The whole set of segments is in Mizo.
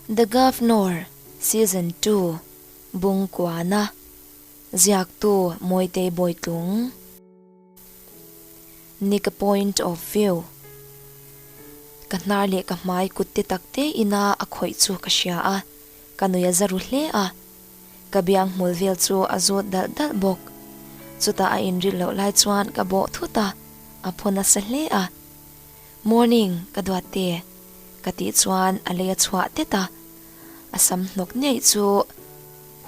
The Governor Season ii Bung Kuana Ziaktu Mawitei Bawitlung Nick Point of View Ka hnar leh ka hmai kut te tak te ina a khawih chu ka hria a, ka nui a za ru hle a. Ka biang hmul vel chu a zawt dalh dalh bawk. Chutah a inrilh loh lai chuan ka bawh thut a, a phaw nasa hle a. Morning, ka duat te, ka tih chuan a lei a chhuah tet a. A sam hnawk ngei chu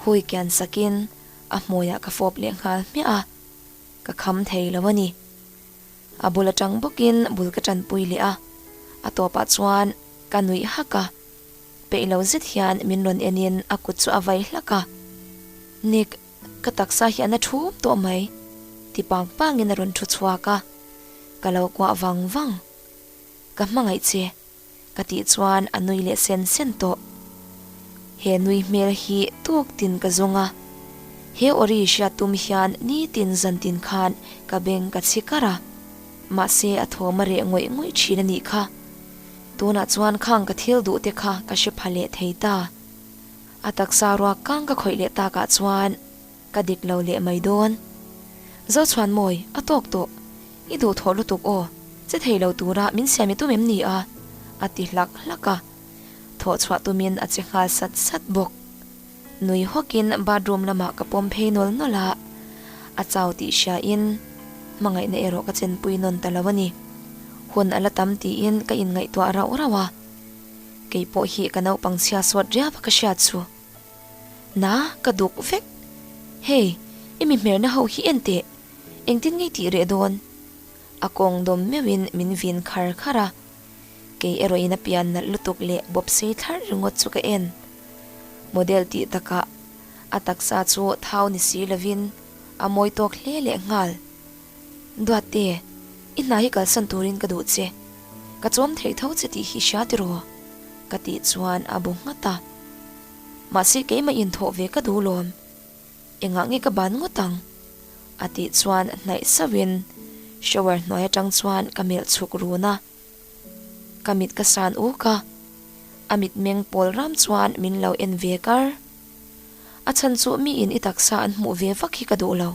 hui kian sakin a hmuiah ka fawp leh nghal hmiah a, ka kham thei lo a ni. A bul atang bawkin bul ka tanpui leh a, a tawpah chuan ka nuih hak a. Peih lo zet hian min rawn enin a kut chu a vai hlak a, Nick, ka taksa hi a na thum tawh mai, ti pang pangin a rawn thu chhuak a, ka lo kuah vang vang. Ka hmangaih che, ka tih chuan a nui leh sen sen tawh. He nui hmel hi tuk tin ka zawng a, he awri hriat tum hian nitin zantin khan ka beng ka chhi kar a, mahse a thawm a reh ngawih ngawih thin a nih kha. Tunah chuan khang ka thil duh te kha ka hre pha leh thei ta. A taksa ruak kang ka khawih leh takah chuan ka dik lo leh mai dawn. Zochhuanmawi, a tawk tawh. I duhthawh lutuk aw, che thei lo tura min siam i tum em ni a? a ti hlak hlak a. Thawh chhuah tumin a che nghal sat sat bawk. Nui hawkin bathroom lamah ka pawm phei nawl nawl a, a chau tih hriain hmangaihna erawh ka chenpui nawn ta lo a ni. Hun a la tam tiin ka inngaihtuah rauh rauh a, kei pawh hi ka naupang chhia sawt riau a ka hriat chu. Na, ka duk vek. Hei, i mi hmerna ho hi en teh, engtin ngei tih reh dawn? A kawng dawm meuhin min vin khar khar a, kei erawhin a pian nalh lutuk leh bawp sei thlarh ringawt chu ka en. Model tih takah a taksa chu thau ni si lovin a mawi tawk hle leh nghal. Duatte, i hna hi kalsan turin ka duh che. Ka chawm theih tho che tih hi hria tiraw? Ka tih chuan a bu nghat a. Mahse keimah inthawh ve ka duh lawm. Engah nge ka ban ngawt ang? A tih chuan hnaih sauhin shower hnuai atang chuan ka melh chhuk run a. Ka mit ka san uk a, a mitmeng pawl ram chuan min lo en ve kar. A chhan chu miin i taksa an hmuh ve vak hi ka duh lo.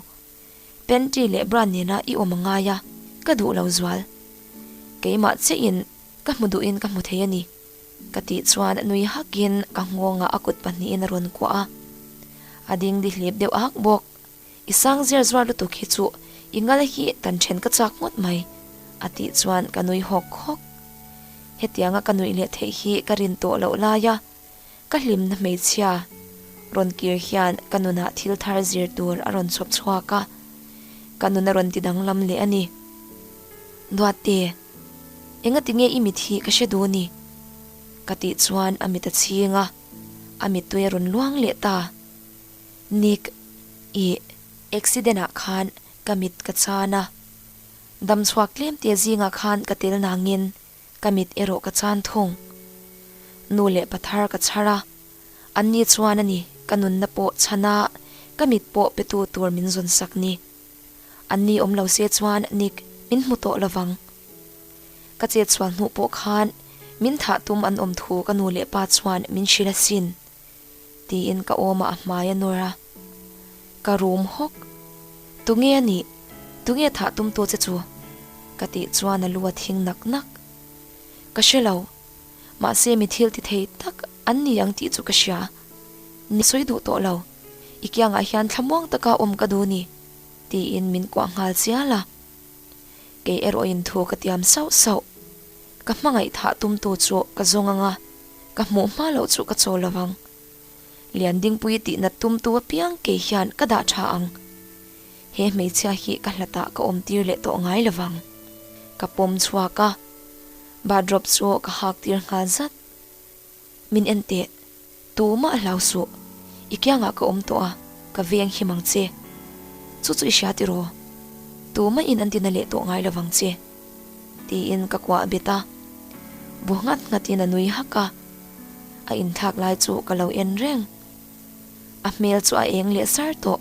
Panty leh bra nena i awm a ngai a, ka duh lo zual. Keimah chiahin ka hmu duhin ka hmu thei a ni. Ka tih chuan nui hakin ka nghawngah a kut pahnihin a rawn kuah a, a ding di hlip deuh ak bawk. I sang ziar zuar lutuk hi chu i ngal hi tan then ka chak ngawt mai, a tih chuan ka nui hawk hawk. Hetianga ka nuih leh theih hi ka rin tawh loh laia ka hlimna hmeichhia rawn kir hian ka nunah thil thar zir tur a rawn chhawp chhuak a, ka nun a rawn ti danglam leh a ni. Duatte, engati nge i mit hi ka hre duh ni? Ka tih chuan a mit a chhing a, a mittui a rawn luang leh ta. Nick, ih, accident ah khan ka mit ka chan a, dam chhuak tlem te zingah khan ka tel nangin ka mit erawh ka chan thung. Nu leh pathar ka chhar a, anni chuan a ni ka nunna pawh chhan a, ka mit pawh pe tu tur min zawn sak ni. Anni awm lo se chuan Nick min hmu tawh lovang. Ka chet chhuah hnuh pawh khan min thah tum an awm thu ka nu leh pa chuan min hrilh asin. Tiin ka awmah a hmai a nawr a. Ka rum hawk. Tunge a nih? Tunge thah tumtu che chu? Ka tih chuan a lu a thing nak nak. Ka hre lo. Mahse mi thil ti thei tak an ni ang tih chu ka hria. Ni sawi duh tawh lo. I kiangah hian thlamuang taka awm ka duh ni. Tiin min kuah nghal chial a. Kei erawhin thu ka tiam sauh sauh. Ka hmangaih thah tumtu chu ka zawng ang a, ka hmuh hma loh chu ka chaw lo ang. Liandingpui tih nat tumtu apiang kei hian ka dah tha ang. He hmeichhia hi ka hlatah ka awm tir leh tawh ngai lo vang. Ka pawm chhuak a, bathrobe chu ka hak tir nghal zat. Min en teh, tumah hlau suh, i kiangah ka awm tawh a, ka veng him ang che. Chu chu i hria tiraw? Tumah in an tina leh tawh ngai lo vang che. Tiin ka kuah bet a, bu nghat nghatin a nui hak a, a inthlak lai chu ka lo en reng. A hmel chu a eng leh sar tawh.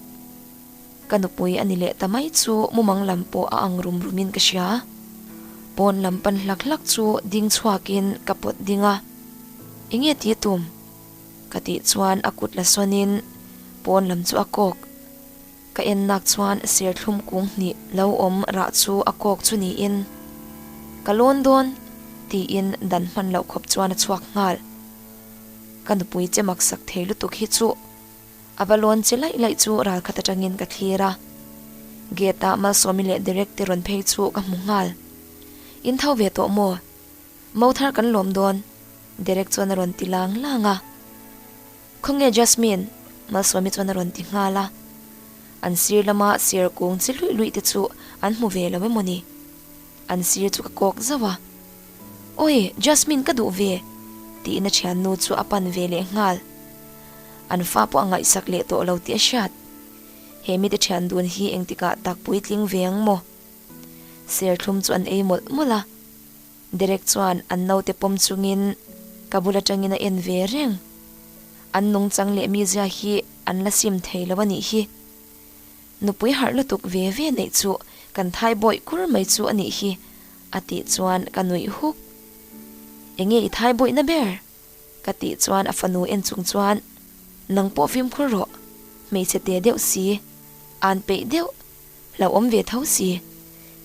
Ka nupui a ni leh ta mai chu mumang lam pawh a ang rum rumin ka hria. Pawn lam pan hlak hlak chu ding chhuakin ka pawt ding a, Enge ti tum? Ka tih chuan a kut la sawnin pawn lam chu a kawk. Ka ennak chuan serthlum kung hnih lo awm rah chu a kawk chu niin, Ka lawn dawn! tiin dan hman loh khawp chuan a chhuak nghal. Ka nupui che maksak thei lutuk hi chu a va lawn che laih laih chu ral khat atangin ka thlir a. Gate ah Malsawmi leh Derek te rawn phei chu ka hmu nghal. In tho ve tawh maw? Mo thar kan lawm dawn, Derek chuan a rawn ti lang lang a. Khawnge Jasmine? Malsawmi chuan a rawn ti nghal a. An sir lama ser kung chi luih luih te chu an hmu ve lo emaw ni? An sir chu ka kawk zauh a. Awi, Jasmine ka duh ve! tiin a thiannu chu a pan ve leh nghal. An fa pawh a ngaihsak leh tawh lo tih a hriat. He mite thian dun hi engtikah tak puitling ve ang maw? Serthlum chu an ei mawlh mawlh a. Derek chuan an naute pawm chungin ka bul atangin a en ve reng. An nungchang leh mizia hi an la sim thei lo a nih hi. Nupui harh lutuk ve ve neih chu kan thai bawih kur mai chu a nih hi a tih chuan ka nuih huk. Enge i thai bawihna ber? Ka tih chuan a fanu en chung chuan nang pawh fimkhur rawh, hmeichhe te deuh si, an peih deuh Lo awm ve tho si.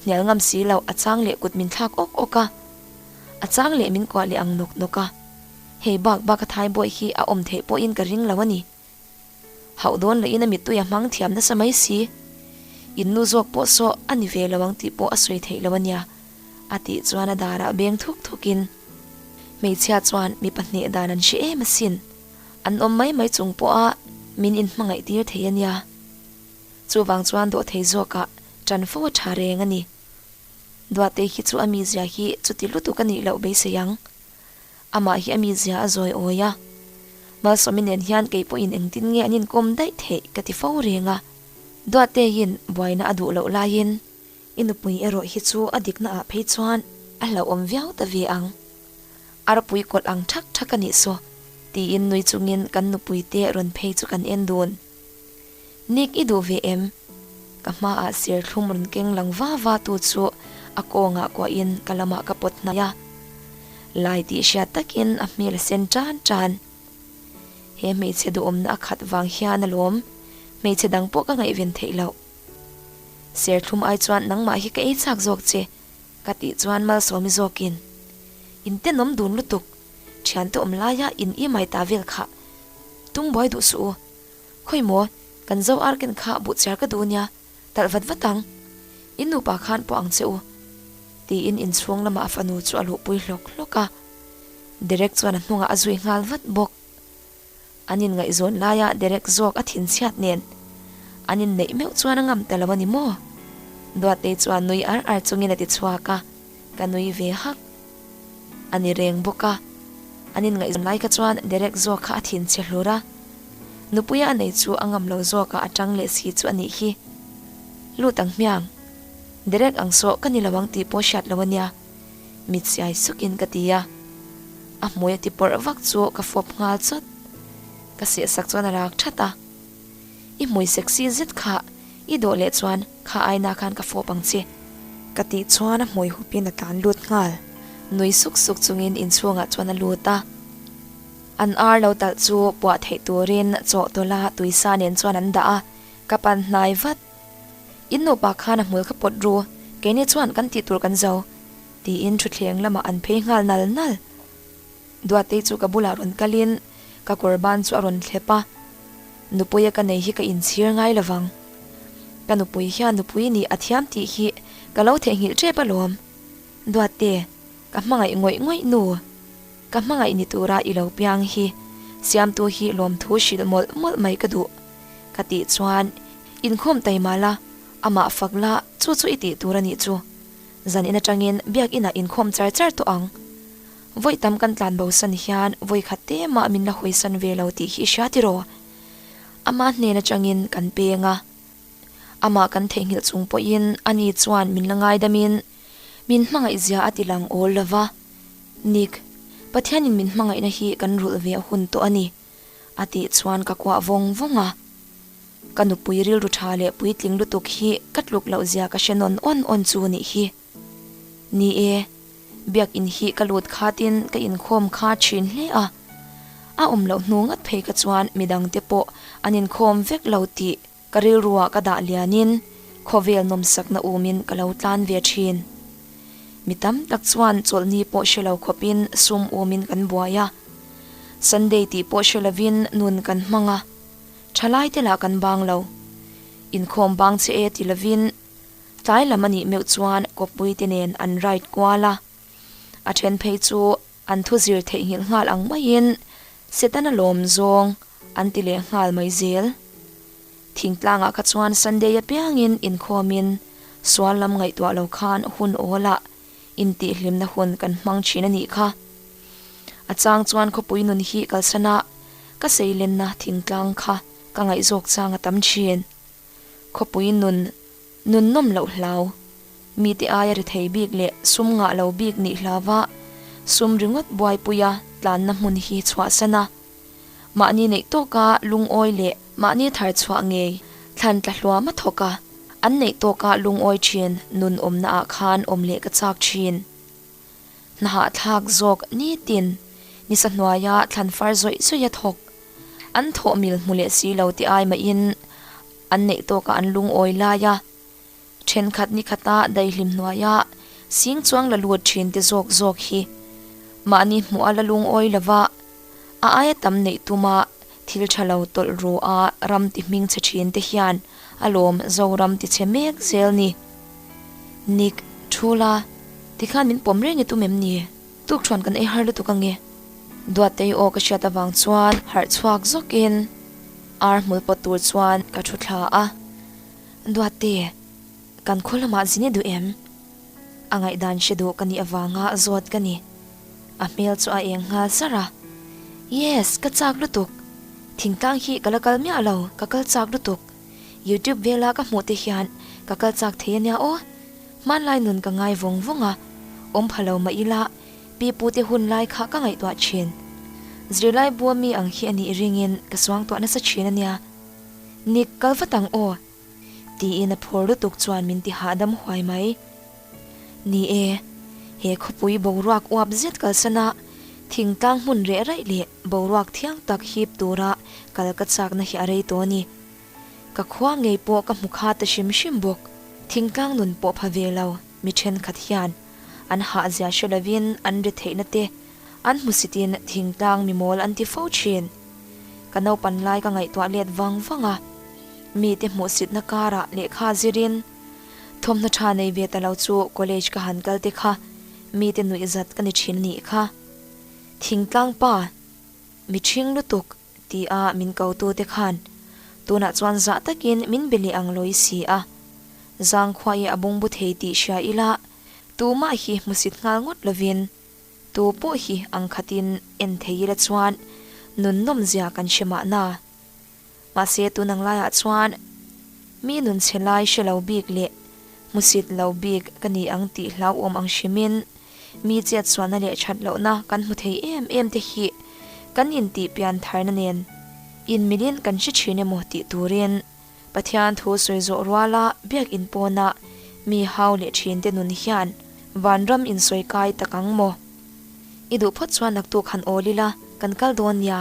Hnial ngam si lo a chang leh kut min thlak awk awk a. A chang leh min kuah leh ang nawk nawk a. Hei bak bak a thai bawih hi a awm theih pawhin ka ring lo a ni. Hauh dawn lohin a mittui a hmang thiam nasa mai si. In nu zawk pawh saw a ni ve lo ang tih pawh a sawi theih lo a nia, a tih chuan a darah beng thuk thukin hmeichhia chuan mipa hneh dan an hre em asin. An awm mai mai chung pawha min inhmangaih tir thei a nia. Chuvang chuan dawhthei zawkah ṭan fo a ṭha reng a ni. Duatei hi chu a mizia hi chuti lutuk a nih loh beisei ang. Amah hi a mizia a zawi awi a. Malsawmi nen hian kei pawhin engtin nge an inkawm daih theih ka ti fo reng a. Duateiin buaina a duh loh laiin i nupui erawh hi chu a dikna ah phei chuan a hlauhawm viau ta ve ang. Arpui kawlh ang ṭhak ṭhak a nih saw tiin nui chungin kan nupuite rawn phei chu kan en dun. Nick i duh ve em? Ka hmaah serthlum rawn keng lang va va tu chu a kawngah kuahin ka lamah ka pawt hnai a. Lai tih hriat takin a hmel a sen tan tan. He hmeichhe duhawmna a khat vang hian alawm hmeichhe dang pawh ka ngaihven theih loh. Serthlum ai chuan nangmah hi ka ei chak zawk che ka tih chuan Malsawmi zawkin in tenawm dun lutuk thiante awm laia in i mai ta vel kha tum buai duh suh u. Khawi maw, kan zo arken kha buhchiar ka duh nia, talh vat vat ang. In nupa khan pawh ang che u. Tiin inchhung lamah a fanu chu a luhpui hlawk hlawk a. Derek chuan a hnungah a zui nghal vat bawk. An inngaihzawn laia Derek zawk a thinchhiat nen an inneih meuh chuan a ngam ta lo a ni maw? Duatei chuan nui ar ar chungin a ti chhuak a, ka nui ve hak. A ni reng bawk a, an inngaihzawn lai kha chuan Derek zawk kha a thinchhe hlur a. Nupuia a nei chu a ngam lo zawk a a tang leh si chu a nih hi. Lut ang hmiang. Derek ang sawh ka ni lo ang tih pawh hriat lo a nia. Mit siai sukin ka ti a. A hmui a ti pawrh vak chu ka fawp nghal chawt. Ka sehsak chuan a rak that a. I hmui sexy zet kha i dawh leh chuan kha aina khan ka fawp ang che. Ka tih chuan a hmui hupin a tlan lut nghal. Nui suk suk chungin inchhungah chuan a lut a. An ar lo talh chu puah theih turin chawhtawlh a tuisa nen chuan an dah a, ka pan hnai vat. In nupa khan a hmul kha pawt ru, keini chuan kan tih tur kan zo, tiin thutthleng lamah an phei nghal nal nal. Duatei chu ka bulah rawn kalin ka kawr ban chu a rawn thlep a, Nupuia ka nei hi ka inchhir ngai lovang. Ka nupui hian nupui nih a thiam tih hi ka lo theihnghilh tep alawm. Duatte, ka hmangaih ngawih ngawih nu. Ka hmangaih ni tura i lo piang hi Siamtu hi lawmthu hrilh mawlh mawlh mai ka duh. Ka tih chuan inkhawm taima la, amah fak la, chu chu i tih tur a nih chu. Zan in atangin biak inah inkhawm char char tawh ang. Vawi tam kan tlan bosan hian vawi khat te mah min la hawisan ve lo tih hi i hria tiraw? Ama hnen atangin kan peng a. Amah kan theihnghilh chung pawhin ani chuan min la ngaidamin min hmangaihzia a ti lang awl lova. Nick, Pathianin min hmangaihna hi kan rulh ve a hun tawh a ni, a tih chuan ka kuah vawng vawng a. Ka nupui rilru tha leh puitling lutuk hi ka tluk loh zia ka hre nawn awn awn chu nih hi. Ni e, biakin hi ka lut khatin ka inkhawm kha thin hle a. A awm loh hnu ngat phei kha chuan midangte pawh an inkhawm vek lo tih ka rilruah ka dah lianin khawvel nawmsakna umin ka lo tlan ve thin. Mi tam tak chuan chawlhni pawh hre lo khawpin sum umin kan buai a, Sunday tih pawh hre lovin nun kan hmang a, thalaite lah kan bang lo. Inkhawm bang che e ti lovin tlai lam a nih meuh chuan kawppuite nen an ride kual a, a then phei chu an thu zir theihnghilh nghal ang maiin Setana lawm zawng an ti leh nghal mai zel. Thingtlangah kha chuan Sunday apiangin inkhawmin sual lam ngaihtuah lo khan hun awlah intihhlimna hun kan hmang thin a nih kha. A chang chuan khawpui nun hi kalsana ka seilenna thingtlang kha ka ngaihzawk chang a tam thin. Khawpui nun nun nawm loh hlau, mite aia ri thei bik leh sum ngah lo bik nih hlauva sum ringawt buaipuia tlanna hmun hi chhuahsan a. Mahni neih tawka lungawi leh mahni thar chhuah ngei thlan tla hluam a thawk a, an neih tawka lungawi thin nun awmna ah khan awm leh ka chak thin. Hnahahthlak zawk nitin nisa hnuaia thlan far zawih zawih a thawk. An thawh mil hmu leh si lo ti ai mahin an neih tawkah an lungawi lai a, thenkhat ni khata daihlim hnuaia sing chuang la lut thin te zawk zawk hi mahni hmuh a la lungawi lova a aia tam neih tuma thil tha lo tawlh ru a ram ti hming chhe thin te hian a lawm Zoram ti chhe mek zel ni. Nick, Thula, tikhan min pawm reng i tum em ni? Tukṭhuan kan ei har lutuk ange. Duattei aw ka hriat avang chuan harh chhuak zawkin ar hmul pawt tur chuan ka thu thla a. Duatte, kan khaw lamah zin i duh em? A ngaihdan hre duh ka nih avanga zawt ka ni. A hmel chu a eng nghal sar a. Yes, ka chak lutuk. Thingtlang hi ka la kal miah lo, ka kal chak lutuk. Youtube vela ka hmuh te hian ka kal chak thei ania aw. Hmanlai nun ka ngai vawng vawng a, awm pha lo mah ila pi pute hun lai kha ka ngaihtuah thin. Zirlai bua mi ang hi a nih ringin ka suangtuah nasa thin a nia. Nick kal vat ang aw! tiin a phur lutuk chuan min ti hahdam huai mai. Ni e, he khawpui boruak uap zet kalsana thingtlang hmun reh raih leh boruak thiang tak hip tura kal ka chakna hi a rei tawh a ni. Ka khua ngei pawh ka hmu kha ta hrim hrim bawk. Thingtlang nun pawh pha ve lo mi thenkhat hian an hahzia hre lovin an ri theihna te an hmusitin thingtlang mi mawl an ti fo thin. Ka naupan lai ka ngaihtuah let vang vang a, mite hmuhsitna karah lehkha zirin thawmhnaw tha nei ve ta lo chu college ka han kal te kha mite nuihzat ka ni thin anih kha. Thingtlang pa mi thing lutuk. Ti a min ko tu te khan tunah chuan zah takin min be leh ang lawi si a. Zangkhua i a bungbu thei tih hria ila tumah hi hmusit nghal ngawt lovin tu pawh hi ang khatin en thei ila chuan nun nawmzia kan hre mahna. Mahse tun ang laiah chuan mi nun chhe lai hre lo bik leh hmusit lo bik ka ni ang tih hlauhawm ang hrimin Mi chetsualna leh that lohna kan hmu thei em em te hi kan intih pian tharna nen inmilin kan hre thin emaw tih turin Pathian thu sawi zawh ruala biakinn pawna mi hau leh thin te nun hian vanram insawi kai tak ang maw? I duh phawt chuan naktuk han awl ila kan kal dawn nia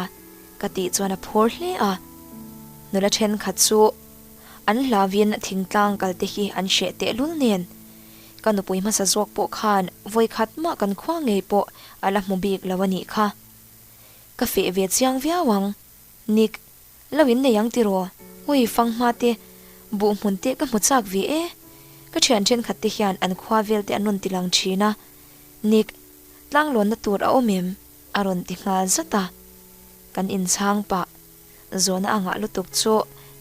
ka tih chuan a phur hle a. Nula thenkhat chu an hlauin thingtlang kal te hi an hreh tehlul nen Ka nupui hmasa zawk pawh khan vawikhat mah kan khua ngei pawh a la hmu bik lo a nih kha. Ka feh ve chiang viau ang. Nick, lo in nei ang tiraw? Ui, fanghma te, buh hmun te ka hmu chak ve e. Ka thian thenkhat te hian an khua vel te an rawn ti lang thin a. Nick, tlanglawnna tur a awm em? A rawn ti nghal zat a. Kan inchhang pah. Zawhna a ngah lutuk chu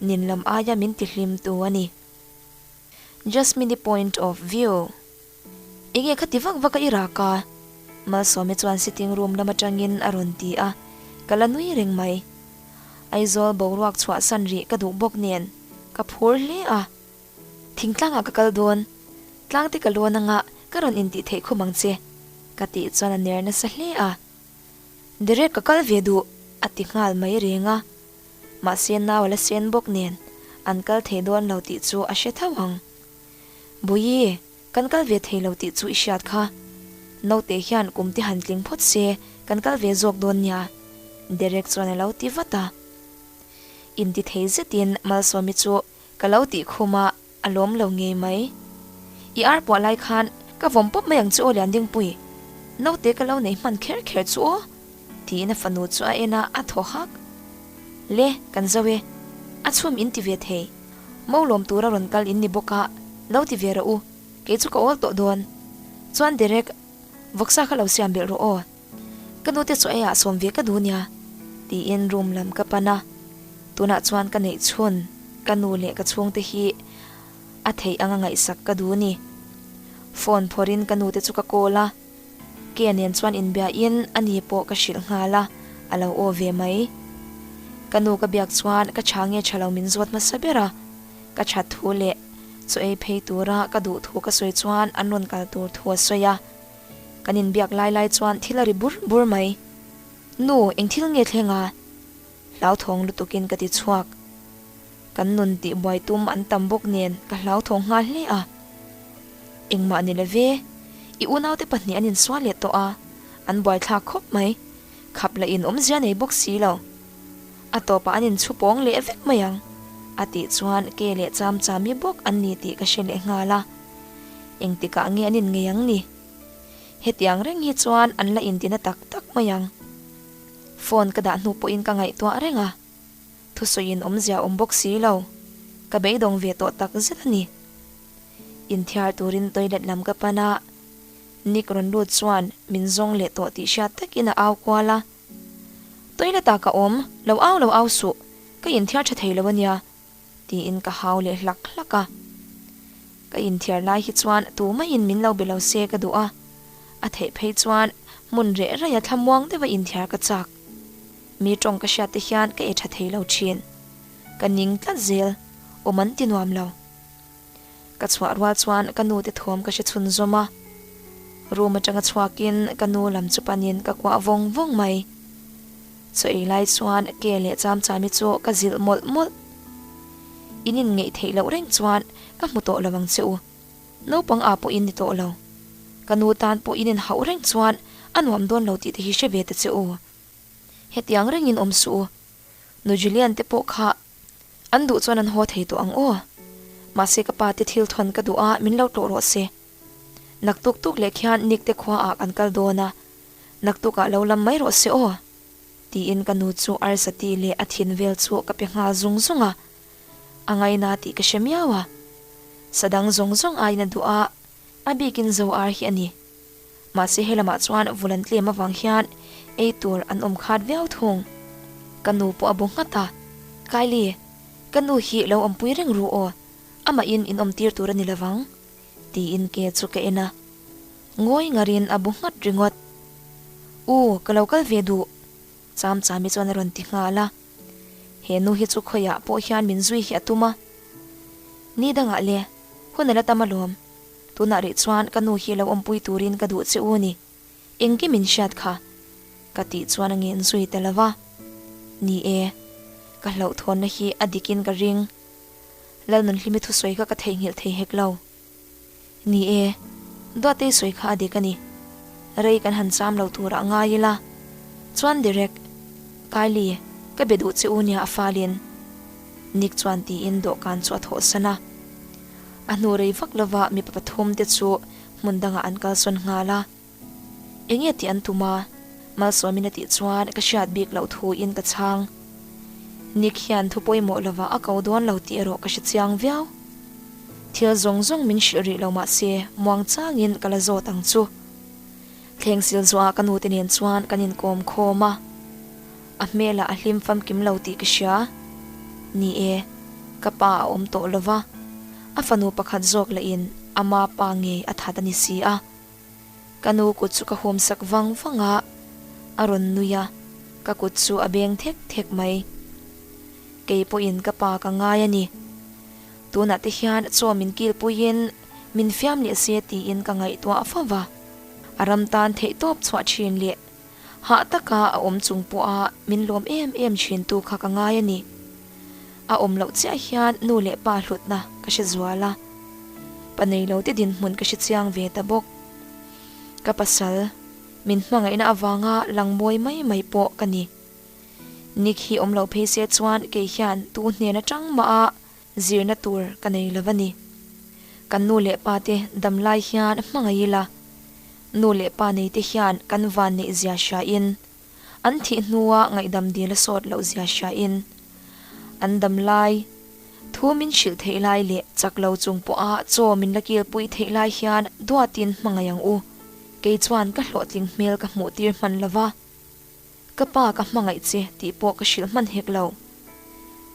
nin lam aia min ti hlim tu a ni. Jasmine-i point of view. Enge kha ti vak vak a i rak a? Malsawmi chuan sitting room lam atangin a rawn ti a, ka la nui reng mai. Aizawl boruak chhuahsan rih ka duh bawk nen ka phur hle a. Thingtlangah ka kal dawn, tlangte ka lawn anga ka rawn intih theih khum ang che, ka tih chuan a ner nasa hle a. Derek ka kal ve duh, a ti nghal mai reng a. Mahse nau a la sen bawk nen an kal thei dawn lo tih chu a hre tho ang. Buii, kan kal ve thei lo tih chu i hriat kha. Naute hian kum te han tling phawt se kan kal ve zawk dawn nia. Derek chuan a lo ti vat a. Inti thei zetin Malsawmi chu ka lo tih khum a, a lawm lo ngei mai. I ar puah lai khan ka vawm pawp mai ang chu aw Liandingpui, naute ka lo nei hman kher kher chu aw, tiin a fanu chu a en a, a thaw hak. Le, kan zo e, a chhum in ti ve thei, mo lawm tura rawn kal in ni bawk a, lo ti ve rawh u, kei chu ka awl tawh dawn. Chuan Derek, vawksa kha lo siam belh rawh aw. Ka nute chu eiah sawm ve ka duh nia, tiin room lam ka pan a. Tunah chuan ka neih chhun, ka nu leh ka chhungte hi a theih anga ngaihsak ka duh ni. Phone phawrhin ka nute chu ka call a, ke nen chuan inbiahin a ni pawh ka hrilh nghal a, a lo aw ve mai. Ka nu ka biak chuan ka tha nge tha lo min zawt hmasa ber a, ka that thu leh chaw ei phei tura ka duh thu ka sawi chuan an rawn kal tur thu a sawi a. Kan inbiak lai lai chuan thil a ri bur bur mai. Nu, eng thil nge thleng a? Hlauthawng lutukin ka ti chhuak. Kan nun tih buai tum an tam bawk nen ka hlauthawng nghal hle a. Engmah ni love, i unaute pahnih an insual leh tawh a, an buaithlak khawp mai. Khap lah in awmzia nei bawk si lo. A tawpah an inchhupawng leh vek mai ang, a tih chuan ke leh cham chami bawk an ni tih ka hre leh nghal a. Engtikah nge an inngei ang ni? Hetiang reng hi chuan an la intina tak tak mai ang. Phone ka dah hnu pawhin ka ngaihtuah reng a, thusawiin awmzia awm bawk si lo, ka beidawng ve tawh tak zet a ni. Inthiar turin toilet lam ka pan a, Nick rawn lut chuan min zawng leh tawh tih hriat takin a au kual a. Toilet ah ka awm, lo au lo au suh, ka inthiar tha thei lo a nia, tiin ka hau leh hlak hlak a. Ka inthiar lai hi chuan tumaiin min lo be lo se ka duh a, a theih phei chuan hmun reh raia thlamuang deuha inthiar ka chak. Mi tawng ka hriat te hian ka e tha thei lo thin. Ka ning tlat zel, awm an ti nuam lo. Ka chhuah rual chuan ka nu te thawm ka hre chhun zawm a, room atanga chhuakin ka nu lam chu panin ka kuah vawng vawng mai. Chaw ei lai chuan ke leh cham chami chu ka zilh mawlh mawlh. In inngeih theih loh reng chuan ka hmu tawh lo ang che u. Naupang ah pawh in ni tawh lo. Ka nu tan pawh in inhauh reng chuan a nuam dawn lo tih te hi hre ve ta che u. Hetiang rengin awm suh u. Nu Julian te pawh kha An duh chuan an haw thei tawh ang aw. Mahse ka pa te thil thawn ka duh a, min lo tlawh rawh se. Naktuk tuk leh khian Nick te khua ah kan kal dawn a, naktuk ah lo lam mai rawh se aw. Tiin ka nu chu Arzati leh a thin vel chu ka pe nghal zung zung a. A ngaina tih ka hre miau a. Sa dang zawng zawng aiin a duh a, a bikin zo ar hi a ni. Mahse helamah chuan vul an tlem avang hian ei tur an awm khat viau thung. Ka nu pawh a bu nghat a, Kylie, ka nu hi lo awmpui reng ru aw, amahin in awmtir tur a ni lovang, tiin ke chu ka en a. Ngawi ngarin a bu nghat ringawt. U, ka lo kal ve duh, Cham Chami chuan a rawn ti nghal a. He nu hi chu khawiah pawh hian min zui hi a tum a. Ni dangah le, hun a la tam alawm. Tunah rih chuan ka nu hi lo awmpui turin ka duh che u ni. Engkim in hriat kha? Ka tih chuan a ngen zui ta lo va. Ni e, ka hlauhthawnna hi a dikin ka ring. Lalnunhlimi thusawi kha ka theihnghilh thei hek lo. Ni e, Duatei sawi kha a dik a ni. Rei kan han cham lo turah ngai ila. Chuan Derek, Kylie, ka be duh che u nia a falin. Nick chuan tiin dawhkan chu a thawhsan a. A hnu rei vak lova mipa pathum te chu hmun dangah an kalsawn nghal a. Enge tih an tum a? Malsawmin a tih chuan ka hriat bik loh thu in ka chhang. Nick hian thu pawimawh lovah a ko dawn lo tih erawh ka hre chiang viau. Thil zawng zawng min hrilh rih lo mah se muang changin ka la zawt ang chu. Thleng sil zuah ka nute nen chuan kan inkawm khawm a. A hmelah a hlim famkim lo tih ka hria. Ni e, ka pa a awm tawh lo va, a fanu pakhat zawk lahin ama pa ngei a that a ni si a. Ka nu kut chu ka humsak vang vang a, a rawn nui a, ka kut chu a beng thek thek mai. Kei pawhin ka pa ka ngai a ni. Tunah te hian chaw min kilpuiin min fiam leh se tiin ka ngaihtuah fo va. A ram tan theihtawp chhuah thin leh Hah taka a awm chung pawha min lawm em em thintu kha ka ngai a ni. A awm loh chiah hian nu leh pa hlutna ka hre zual a, pa nei lo te dinhmun ka hre chiang ve ta bawk. Ka pasal, min hmangaihna avanga lang mawi mai mai pawh ka ni. Nick hi awm lo phei se chuan kei hian tu hnen atang mah a zirna tur ka nei lo a ni. Kan nu leh pa te dam lai hian hmangaih ila, nu leh pa nei te hian kan van neih zia hria in, an thih hnua ngaihdam dil a sawt loh zia hria in, an dam lai thu min hrilh theih lai leh chak lo chung pawha chaw min la kilpui theih lai hian duatin hmangaih ang u. Kei chuan ka hlawhtling hmel ka hmuh tir hman lo va. Ka pa ka hmangaih che tih pawh ka hrilh hman hek lo.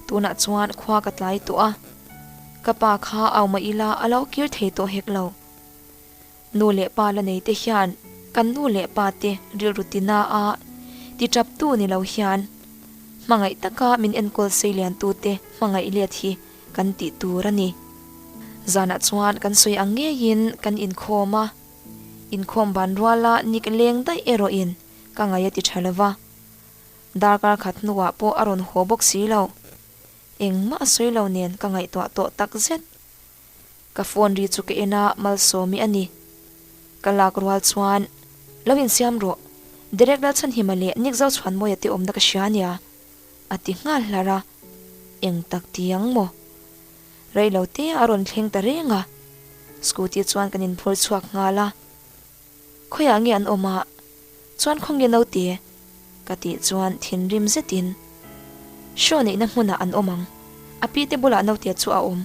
Tunah chuan khua ka tlai tawh a, ka pa kha au mah ila a lo kir thei tawh hek lo. Nu leh pa la nei te hian kan nu leh pa te rilru tina a ti tap tu ni lo hian hmangaih taka min enkawl sei lian tu te hmangaih let hi kan tih tur a ni. Zanah chuan kan sawi ang ngeiin kan inkhawm a, inkhawm ban ruala nik leng daih erawhin ka ngaih a ti tha lova, darkar khat hnuah pawh a rawn haw bawk si lo. Engmah a sawi lo nen ka ngaihtuah tawh tak zet. Ka phone ri chu ka en a, Malsawmi a ni. Ka lak rual chuan, Lo insiam rawh, Derek Lalchhanhima leh Nick Zochhuanmawia te awmna ka hria ania, a ti nghal hlar a. Eng tak ti ang maw? Reilo te a rawn thleng ta reng a, scooty chuan kan inphur chhuak nghal a. Khawiah nge an awm a? Chuan khawnge naute? Ka tih chuan thinrim zetin Show neihna hmunah an awm ang, a pi te bulah naute chu a awm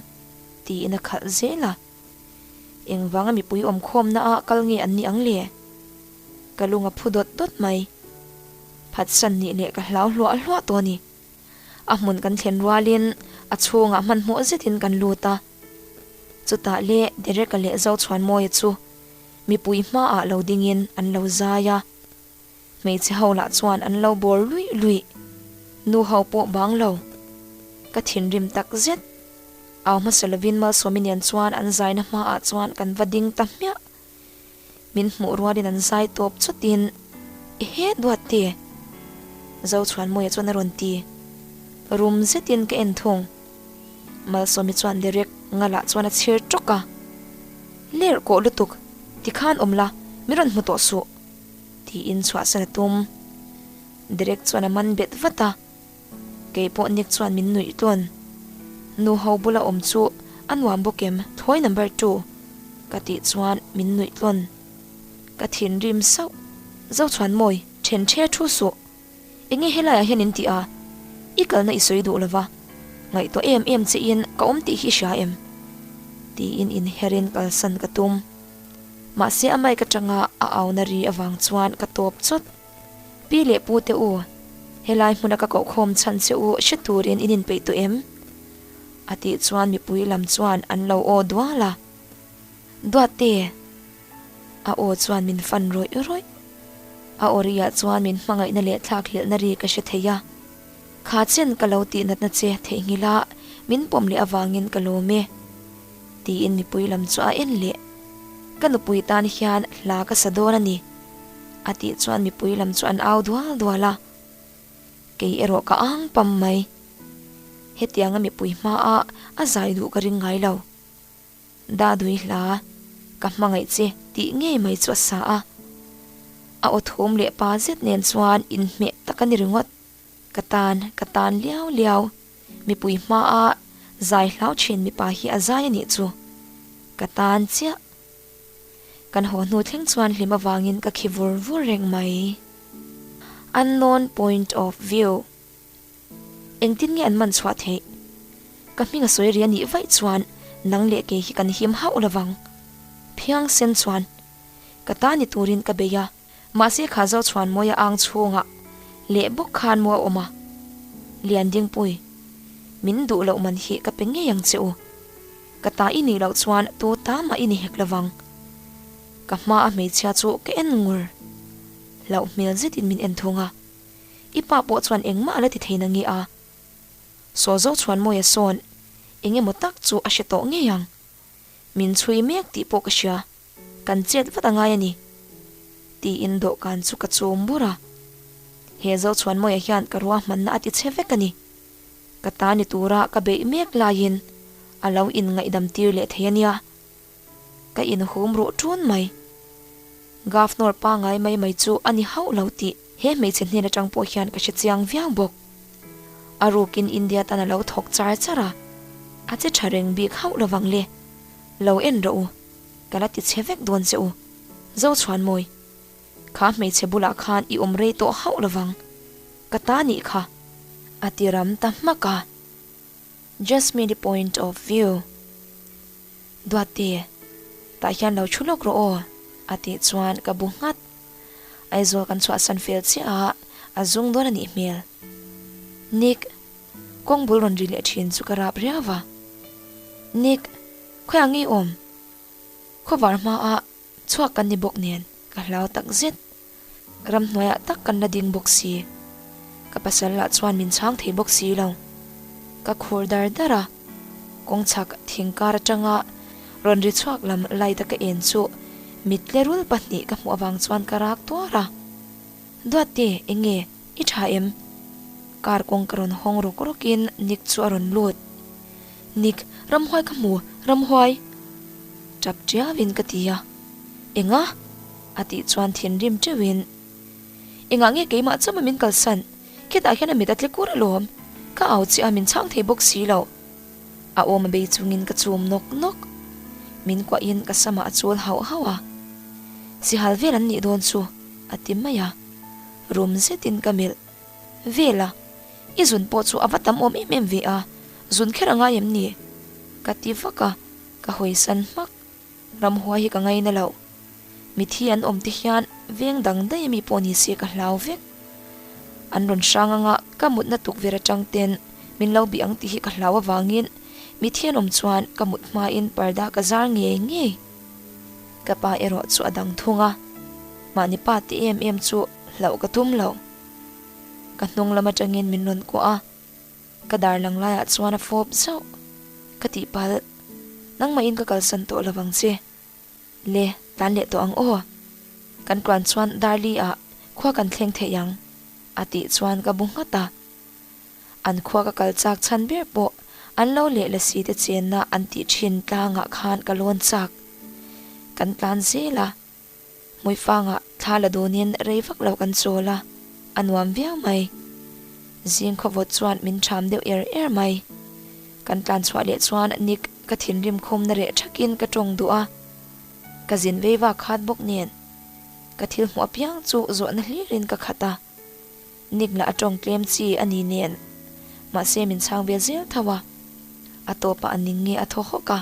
tiin a khalh zel a. Engvanga mipui awmkhawmna ah kal nge an nih ang le? Ka lung a phu dawt dawt mai. Phatsan nih leh ka hlau hluah hluah tawh a ni. A hmun kan thlen rualin a chhungah hmanhmawh zetin kan lut a. Chutah le Derek-a leh Zochhuanmawia chu Mipui hmaah lo dingin an lo zai a, hmeichhe ho lah chuan an lo bawr luih luih. Nu ho pawh bang lo. Ka thinrim tak zet. Au hmasa lovin Malsawmi nen chuan an zaina hmaah chuan kan va ding ta hmiah. Min hmuh rualin an zai tawp chawtin, Ehe Duatte! Zochhuanmawia chuan a rawn ti. Rum zetin ka en thung. Malsawmi chuan Derek ngalah chuan a chhir tawk a, Ler kawh lutuk, tikhan awm la, min rawn hmu tawh suh, tiin chhuahsan a tum. Derek chuan a man bet vat a, kei pawh Nick chuan min nuih tlawn. Nu ho bula awm chu a nuam bawk em, thawi number two, ka tih chuan min nuih tlawn. Ka thinrim sauh, Zochhuanmawi, then the thu suh. Enge helaiah hian in tih a? I kalna i sawi duh lova, ngaihtuah em em che in ka awm tih hi i hria em? Tiin inherin kalsan ka tum. Mahse a mic atanga a auna ri avang chuan ka tawp chawt. Pi leh pu te u, helai hmuna ka kohkhawm chhan che u hre turin in inpeih tawh em? A tih chuan mipui lam chuan an lo aw dual a. Duatte! A aw chuan min fan rawih rawih. A aw riah chuan min hmangaihna leh thlakhlelhna ri ka hre thei a. Kha chen ka lo tih natna che theihnghilh a, min pawm leh avangin ka lawm e. Tiin mipui lam chu a en leh. Ka nupui tan hian hla ka sa dawn a ni. A tih chuan mipui lam chu an au dual dual a. Kei erawh ka ang pam mai. Hetianga mipui hmaah a zai duh ka ring ngai lo. Dadui hla, ka hmangaih che tih ngei mai chu a sa a. A aw thum leh pa zet nen chuan inhmeh tak a ni ringawt. Ka tan, ka tan liau liau. Mipui hmaa zai hlau thin mipa hi a zai a nih chu. Ka tan chiah. Kan haw hnu thleng chuan hlim avangin ka khi vur vur reng mai. Unknown point of view. Engtin nge an man chhuah theih? Ka hming a sawi ri a nih vaih chuan nang leh kei hi kan him hauh lovang. Phiang sen chuan ka ta ni turin ka bei a, mahse kha zo chhuan mawi a ang chhungah leh bawk khan maw a awm a. Liandingpui, min duh loh man hi ka pe ngei ang che u. Ka ta i nih loh chuan tu ta mah i ni hek lovang. Ka hma a hmeichhia chu ka en ngur. Hlauh hmel zetin min en thung a. I pa pawh chuan engmah a la ti thei na nge a? Saw zo chuan Mawia sawn eng emaw tak chu a hre tawh ngei ang. Min chhui mek tih pawh ka hria, kan chet vat a ngai a ni. Tiin dawhkan chu ka chum bur a. He zo chuan Mawia hian ka ruahmanna a ti chhe vek a ni. Ka ta ni tura ka beih mek laiin a lo inngaihdam tir leh thei a nia. Ka inhum ruh ṭun mai. Governor pangai mai mai chu a ni hauh lo tih he hmeichhe hnen aṭang pawh hian ka hre chiang viau bawk. A rukin India tan a lo thawk char char a, a che tha reng bik hauh lovang le. Lo en rawh u, ka la ti chhe vek dawn che u. Zochhuanmawi, kha hmeichhe bulah khan i awm rei tawh hauh lovang, ka ta nih kha, a ti ram ta hmak a. Jasmine-i point of view. Duati, tah hian lo thu lawk rawh aw, a tih chuan ka bu nghat. Aizawl kan chhuahsan fel chiah a, a zung dawn a nih hmel. Nick, kawng bul rawn ri leh thin chu ka rap riau va. Nick, khawiah nge i awm? Khawvar hmaah chhuak kan ni bawk nen ka hlau tak zet. Ramhnuaiah tak kan la ding bawk si. Ka pasal lah chuan min chhang thei bawk si lo. Ka khur dar dar a, kawng chhak thing kar atanga rawn ri chhuak lam light a ka en chu mit tlerul pahnih ka hmuh avang chuan ka rak tuar a. Duatte, enge i tha em? Car kawng ka rawn hawng rawk rawkin Nick chu a rawn lut. Nick, ramhuai ka hmu, ramhuai! Tap tiauin ka ti a. Enga? A tih chuan thinrim teuhin, Engah nge keimah chauh min kalsan? Khitah hian a mit a tle kur alawm. Ka au chiah a min chhang thei bawk si lo. A awm a bei chungin ka chum nawk nawk. Min kuahin ka samah a chul hauh hauh a. Sihal vel an nih dawn chu, a ti mai a. Rum zetin ka melh vel a, I zun pawh chu a va tam awm em em ve a, zun kher a ngai em ni? Ka ti vak a, ka hawisan hmak. Ramhuai hi ka ngaina lo. Mithi an awm te hian veng dang daih ami pawh ni se ka hlau vek. An rawn hrang anga ka mutna tukverh atang ten min lo bih ang tih hi ka hlau avangin mithi an awm chuan ka mut hmain parda ka zar ngei ngei. Ka pa erawh chu a dang thung a, mahni pa te em em chu hlauh ka tum lo. Ka hnung lam atangin min rawn kuah a. Ka dar lang laiah chuan a fawp zauh. Ka tihpalh, nangmahin ka kalsan tawh lo vang che. Le, tlan leh tawh ang aw. Kan tluan chuan Darli ah khua kan thleng theih ang, a tih chuan ka bu nghat a. An khua ka kal chak chhan ber pawh an lo leh lasi te chenna an tih thin tlangah khan ka lawn chak. Kan tlan zel a. Hmuifangah thla la dunin rei vak lo kan chawl a, a nuam viau mai. Zing khawvawt chuan min ṭham deuh er er mai. Kan tlan chhuah leh chuan Nick ka thinrim khumna reh ṭhakin ka ṭawng duh a, ka zin vei vak khat bawk nen ka thil hmuh apiang chu zawhna hlirin ka khat a. Nick lah a tawng tlem chi a ni nen, mahse min chhang ve zel tho a, a tawpah a ning nge a thaw hawk a.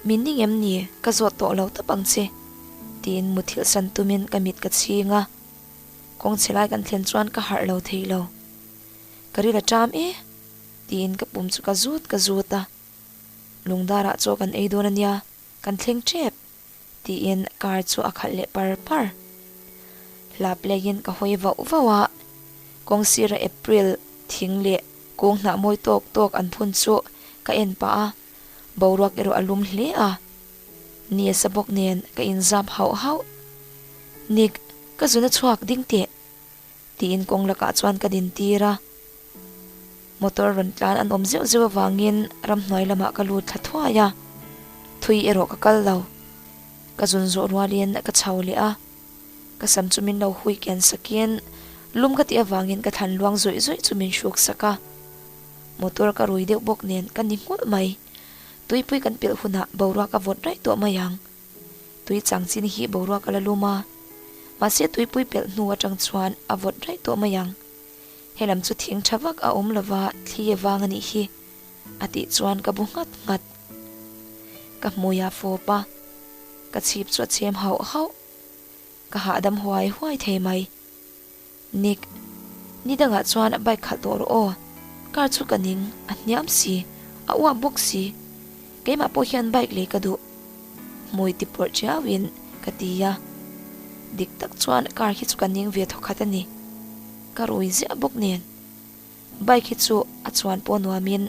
Min ning em ni, ka zawt tawh lo tawp ang che, tiin muthilh san tumin ka mit ka chhing a, kawng chhe lai kan thlen chuan ka harh lo thei lo. Ka ril a ṭam e, tiin ka pum chu ka zut ka zut a, lungdarah chaw kan ei dawn a nia, kan thleng ṭep. Tiin car chu a khalh leh par par. Hla play-in ka hawi vauh vauh a, kawng sira April thing leh kung hnah mawi tawk tawk an phun chu ka en pah a, boruak erawh a lum hle a. Ni a sa bawk nen ka inzap hauh hauh. Nick, ka zuna chhuak ding teh. Tiin kawng lakah chuan ka din tir a. Motor rawn tlan an awm zeuh zeuh avangin ramhnuai lamah ka lut thla thuai a, thui erawh ka kal lo. Ka zun zawh rualin ka chho leh a, ka sam chu min lo hui kian sakin lum ka tih avangin ka thlan luang zawih zawih chu min hruk sak a. Motor ka rui deuh bawk nen ka ni nghulh mai. Tuipui kan pelh hunah boruak a vawt raih tawh mai ang. Tui chang chin hi boruak a la lum a, mahse tuipui pelh hnu atang chuan a vawt raih tawh mai ang. Helam chu thing tha vak a awm lova thli a vang a nih hi, a tih chuan ka bu nghat nghat. Ka hmui a fawp a, ka chhip chu a chhem hauh hauh. Ka hahdam huai huai thei mai. Nick, ni dangah chuan bike khalh tawh rawh aw. Car chu ka ning, a hniam si, a uap bawk si. Keimah pawh hian bike lei ka duh. Hmui ti pawrh chiauin ka ti a. Dik tak chuan car hi chu ka ning ve thawkhat a ni. Ka rui ziah bawk nen. Bike hi chu a chuan pawh nuamin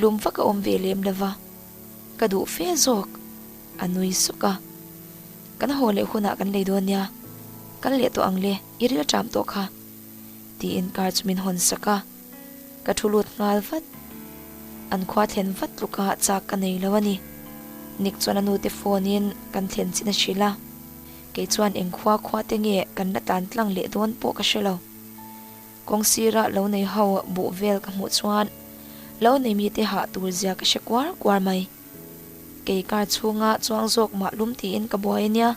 lum vak a awm ve lem lo va, ka duh fe zawk, a nui suk a. Kan haw leh hunah kan lei dawn nia, kal leh tawh ang le, i ril ṭam tawh kha, tiin car chu min hawn sak a, ka thu lut nghal vat. An khua thlen vat tluka chak ka nei lo a ni. Nick chuan a nute phone in kan thlen chin a hrilh a, kei chuan eng khua khua te nge kan la tlan tlang leh dawn pawh ka hre lo. Kawng sira lo nei ho buh vel ka hmuh chuan lo nei mite hah tur zia ka hre kuar kuar mai. Kei car chhunga chuang zawk mah lum tiin ka buai a nia.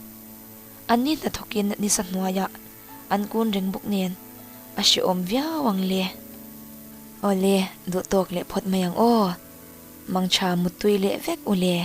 Anni hnathawkin nisa hnuaiah an kun reng bawk nen a hrehawm viau ang le. Awle, duh tawk leh phawt mai ang aw. Mangtha muttui leh vek u le.